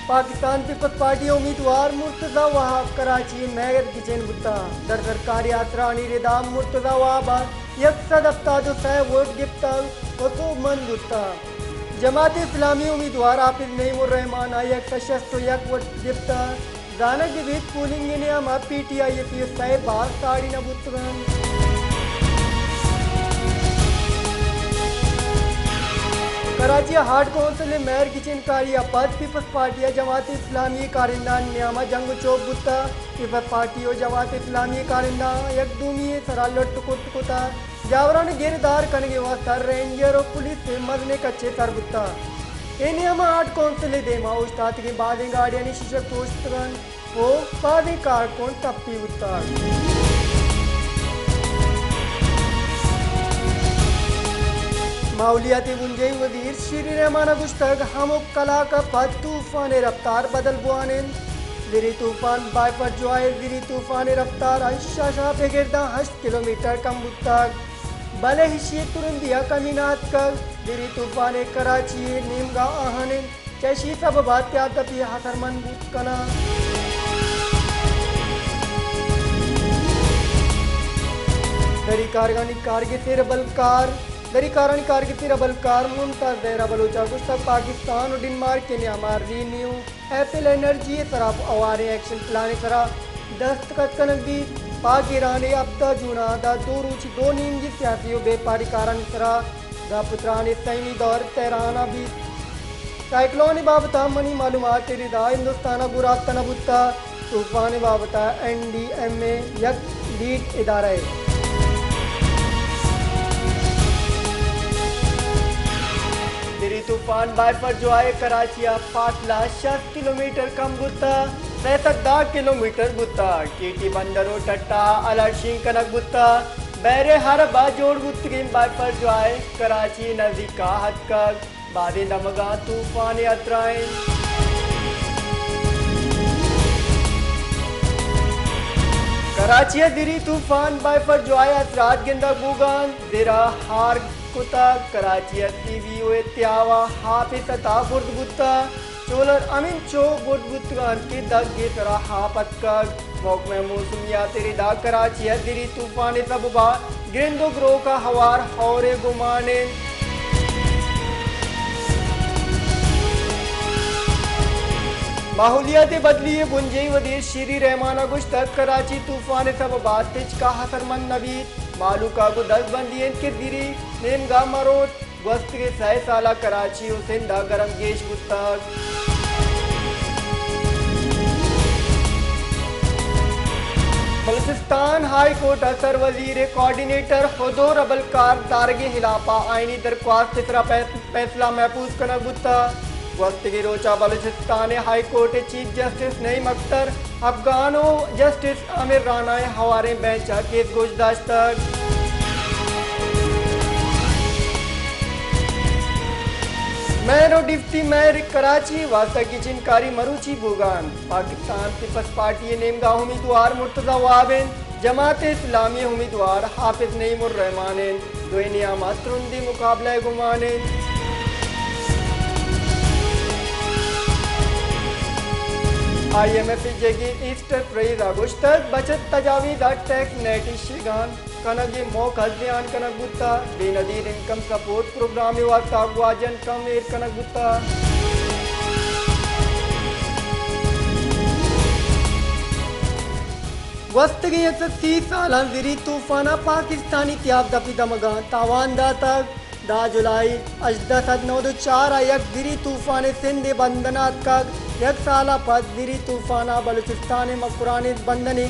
Pakistan Peoples party ءِ امیدوار مرتضی وہاب کراچی ءِ میئر گچین بوتگ۔ در سرکاری آسرانی ردا مرتضی وہاب ءَ یک سد ہپتاد ءُ سئے ووٹ گپتگ ءُ سوبمند بوتگ۔ جماعت اسلامی ءِ امیدوار حافظ نعیم الرحمان ءَ یک سد شست ءُ یک ووٹ گپتگ۔ زانگ بہ بیت پولنگ ءِ نیام ءَ پی ٹی آئی ءِ سی ءُ سئے باز ساڑی نہ بوتگ انت۔ کراچی ءِ آرٹ کونسل ءِ میئر گچین کاری ءَ پد پیپلز پارٹی ءُ جماعت اسلامی ءِ کارندہانی نیام ءَ جنگ ءُ چوپ بوتگ۔ پیپلز پارٹی ءُ جماعت اسلامی ءِ کارندہاں یک دومی ءِ سرا لٹ ءُ کٹ کتگ۔ جاوراں ءِ گردار کنگ ءِ واستہ رینجر ءُ پولیس ءِ مزنیں کچے سر بوتگ۔ اے نیام ءَ آرٹ کونسل ءِ دیما اوشتاتگیں بازیں گاڑیانی شیشگ پروشتگ انت ءُ بازیں کارکن ٹپی بوتگ۔ ماحولیات ءِ بنجاہی وزیر شیری رحمان ءَ گوشتگ، ہمک کلاک ءَ پد طوفان ءِ رفتار بدل بوان انت۔ زری طوفان بائفر جوائے زری طوفان ءِ رفتار ءَ شش ءَ بگرداں ہشت کلومیٹر کم بوتگ، بلے ایشی ءِ ترندی ءَ کمی نہ اتکگ۔ زری طوفان ءِ کراچی ءِ نیمگا آہان انت، چہ ایشی سبب ءَ تیاب دپی اثرمند بوت کناں۔ دری کارگانی کارگس ءِ ربل کار، دری کارانی کارگس ءِ ربل کار ممتاز زہرا بلوچ ءَ گوشتگ، پاکستان ءُ ڈنمارک ءِ نیام ءَ ری نیو ایپل انرجی ءِ سرا ہواریں ایکشن پلان ءِ سرا دستخط کنگ بیت۔ پاک ایران ءِ ہبدہ جون ءَ داں دو روچی دو نیمگی سیاسی ءُ بیپاری کارانی سرا گپ ءُ تران ءِ سیمی دور تہران ءَ بیت۔ سائیکلون ءِ بابت ءَ منی معلومات ءِ ردا ہندوستان ءَ گوں رابطہ نہ بوتگ۔ طوفان ءِ بابت ءَ این ڈی ایم اے یک لیڈ ادارہ ءِ۔ زری طوفان بائفر جوائے کراچی ءَ فاصلہ شست کلومیٹر کم بوتگ، سئے سد دہ کلومیٹر بوتگ۔ ٹی ٹی بندر ءُ ٹٹا ءَ الرٹ شنگ کنگ بوتگ۔ بحر عرب ءَ جوڑ بوتگیں بائفر جوائے کراچی ءِ نزیک ءَ اتکگ۔ بازیں دمگاں طوفان ءِ ہترہ انت۔ کراچی ءَ زری طوفان بائفر جوائے ءِ اثرات گندگ بوگ ءَ انت۔ زر ءَ ہار کتگ۔ کراچی ءِ سی وی او ءِ تیاو ءَ آپ ءِ سطح برز بوتگ۔ چولر ہمینچو برز بوتگ انت کہ دگ ءِ سرا آپ اتکگ۔ محکمہ موسمیات ءِ ردا کراچی ءَ زری طوفان ءِ سبب ءَ گرند ءُ گروک ءَ ہوار ہور ءِ گمان انت۔ ماحولیات ءِ بدلی ءِ بنجاہی وزیر شیری رحمان ءَ گوشتگ، کراچی طوفان ءِ سبب ءَ تچک ءَ اثرمند نہ بیت۔ مہلوک ءَ گوں دزبندی انت کہ زری نیمگ ءَ مہ روت۔ گوستگیں سئے سال ءَ کراچی ءُ سندھ ءَ گرم گیش بوتگ۔ بلوچستان ہائی کورٹ ءَ سر وزیر ءِ کوآرڈینیٹر ہدو ربل کار دارگ ءِ ہلاپ ءَ آئینی درخواست ءِ سرا فیصلہ محفوظ کنگ بوتگ۔ گوستگیں روچ ءَ بلوچستان ءِ ہائی کورٹ ءِ چیف جسٹس نعیم اختر افغان ءُ جسٹس عامر رانا ءِ ہواریں بینچ ءَ کیس گوش داشتگ۔ میئر ءُ ڈپٹی میئر کراچی ءِ واستہ گچین کاری مروچی بوگ ءَ انت۔ پاکستان پیپلز پارٹی ءِ نیمگ ءَ امیدوار مرتضی وہاب انت، جماعت اسلامی ءِ امیدوار حافظ نعیم الرحمان انت۔ دوئیں نیام ءَ ترندیں مقابلہ ءِ گمان انت۔ آئی ایم ایف ءِ جیگی ایسٹر پریز ءَ گوشتگ، بچت تجاویز ءَ ٹیکس نیٹ ءِ شیگان کنگ ءِ موقع زیان کنگ بوتگ، بے ندیر انکم سپورٹ پروگرام ءِ واستہ گواجن کم ایر کنگ بوتگ۔ گوستگیں یک سد سی سالاں زری طوفان ءَ پاکستانی تیاب دپی دمگاں تاوان داتگ۔ دہ جولائی ہژدہ سد نود ءُ چار ءَ یک زری طوفانے سندھ ءِ بندن ءَ اتکگ۔ یک سال ءَ پد زری طوفان ءَ بلوچستان ءِ مکران ءِ بندن ءِ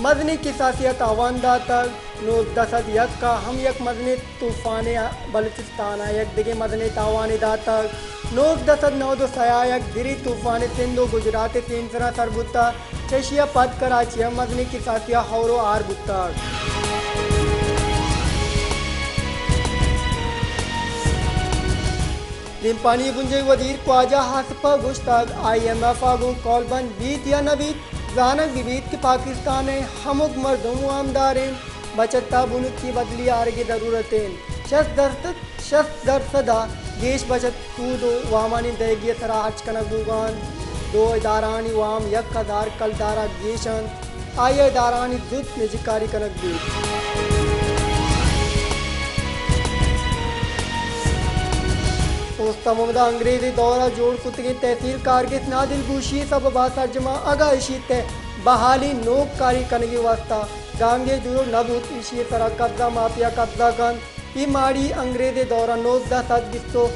مزنیں کساسے ءَ تاوان داتگ۔ نوزدہ سد یک ءَ ہم یک مزنیں طوفانے ءَ بلوچستان ءَ یک دگہ مزنیں تاوانے داتگ۔ نوزدہ سد نود ءُ سئے ءَ یک زری طوفانے سندھ ءُ گجرات ءِ سیمسراں سر بوتگ۔ چہ ایشی ءَ پد کراچی ءَ مزنیں کساسے ءَ ہور ءُ ہار بوتگ۔ دیمپانی ءِ بنجاہی وزیر خواجہ آصف ءَ گوشتگ، آئی ایم ایف ءَ گوں کول بند بیت یا نہ بیت، زانگ بہ بیت کہ پاکستان ءِ ہمک مردم وامدار انت، بچت ءَ بنکی بدلی آرگ ءِ ضرورت انت۔ شست درسد، شست درسد ءَ گیش بچت سود ءُ وامانی دئیگی ءِ سرا ہرچ کنگ بوگ ءَ انت۔ دو ادارہانی وام یک ہزار کلدار ء گیش انت، آئی ء ادارہانی زوت نجکاری کنگ بیت۔ اوست ء ممد ء انگریزی دور ء جوڑ کتگیں تحصیل کارگس نادلگوشی ء سبب ء سرجم ء اگاں ایشی تہ بحالی نوک کاری کنگی واسطہ گامگیج دور نہ بوت، ایشی ء سرا قبضہ مافیا قبضہ کنت۔ اے ماڑی انگریزی دور ء نوزدہ سد بیست ء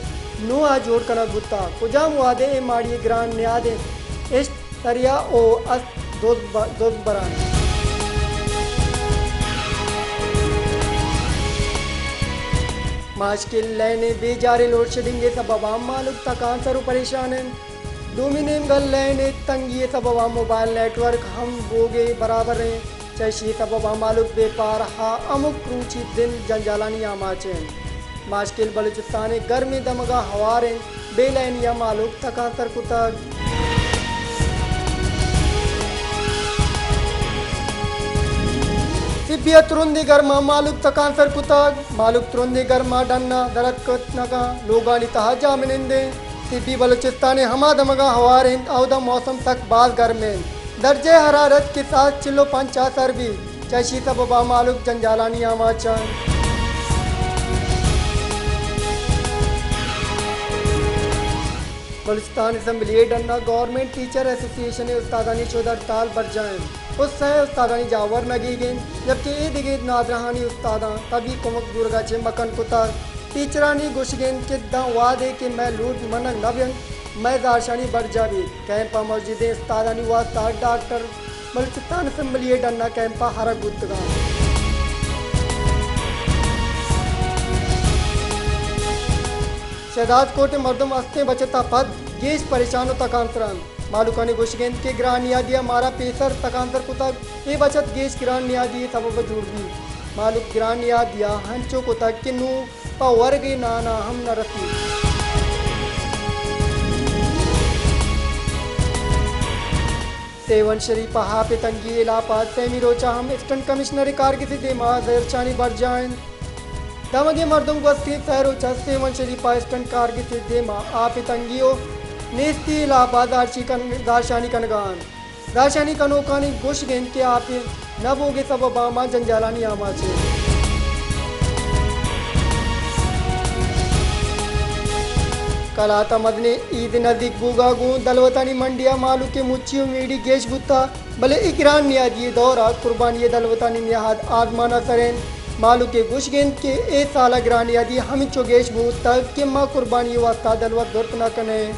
نو ء جوڑ کنگ بوتگ۔ کجام وہد ء اے ماڑی ء گران نیادیں اشت، سریا ء است دز ب-، دز بران۔ ماشکل لین ء بے جاریں لوڈ شیڈنگ ء سبب ء مالک تکانسر ء پریشان انت۔ دومی نیمگ ء لین ء تنگی ء سبب ء موبائل نیٹ ورک ہم بوگ ء برابر انت۔ چہ ایشی ء سبب ء مالک بے پار ء ہمک روچی زند جنجالانی آماچ انت۔ ماشکل بلوچستان ء گرمیں دمگ ء ہوار انت، بے لینی ء مالک تکانسر کتگ۔ سبی ء ترندیں گرما مالک تکانسر کتگ، مالک ترندیں گرما ڈن ء در اتک کنگ ء لوگانی تہا جاہ منند انت۔ سبی بلوچستان ء ہما دمگاں ہوار انت، اودا موسم سک باز گرم انت۔ درجہ حرارت کہ ساز چل و پنچ ء سر بیت، چہ اشی سبب ء مالک جنجالانی آماچ انت۔ بلوچستان اسمبلی ء ڈن ء گورنمنٹ ٹیچر ایسوسی ایشن ء استادانی شد ہڑتال برجاہ انت۔ و سئے استادانی جاور نہ گیگ انت، جبکہ اے دگہ نادراہانی استاداں طبی کمک زورگا چہ مکن کتگ۔ ٹیچرانی گوشگ انت کہ داں وہدے کہ مئے لوٹ منگ نہ بنت، مئے زہرشانی برجاہ بیت۔ کیمپ ء موجودیں استادانی واستہ ڈاکٹر بلوچستان اسمبلی ء ڈن ء کیمپ ء ہرگ بوتگاں۔ شہداد کوٹ ء مردم استیں بچت ء پد گیش پریشان و تکانسر انت۔ مہلوکانی گوشگ انت کہ گران نیادی ء مارا پیسر تکانسر کتگ، اے بچت گیش گران نیادی ء سبب ء جوڑ بیت۔ مہلوک گران نیادی ء ہنچو کتگ کہ نوں پہ ورگ ء نان ء ہم نہ رسیت۔ سیون شریف ء آپ ء تنگی ء ہلاپ ء سیمی روچ ء ہم اسٹنٹ کمشنر ء کارگس ء دیما زہرشانی برجاہ انت۔ دمگیں مردم گوستگیں سئے روچ ء سیون شریف ء اسٹنٹ کارگس ء دیما آپ ء تنگی و نیستی ء ہلاپ ء زہرشی کن-، زہرشانی کنگا انت۔ زہرشانی کنوکانی گوشگ انت کہ آپ ء نہ بوگ ء سبب ء ہما جنجالانی آماچ انت۔ کلات ء مزنیں عید نزیک بوگا گوں دلوتانی منڈی ء مہلوک ء مچی و میڑی گیش بوتا۔ بلے اے گران نیادی ء دور ء قربانی ء دلوتانی نیاد آزمان ء سر انت۔ مہلوک ء گوشگ انت کہ اے سال ء گران نیادی ہمینچو گیش بوتگ کہ ما قربانی ء واستہ دلوت زرت نہ کنیں۔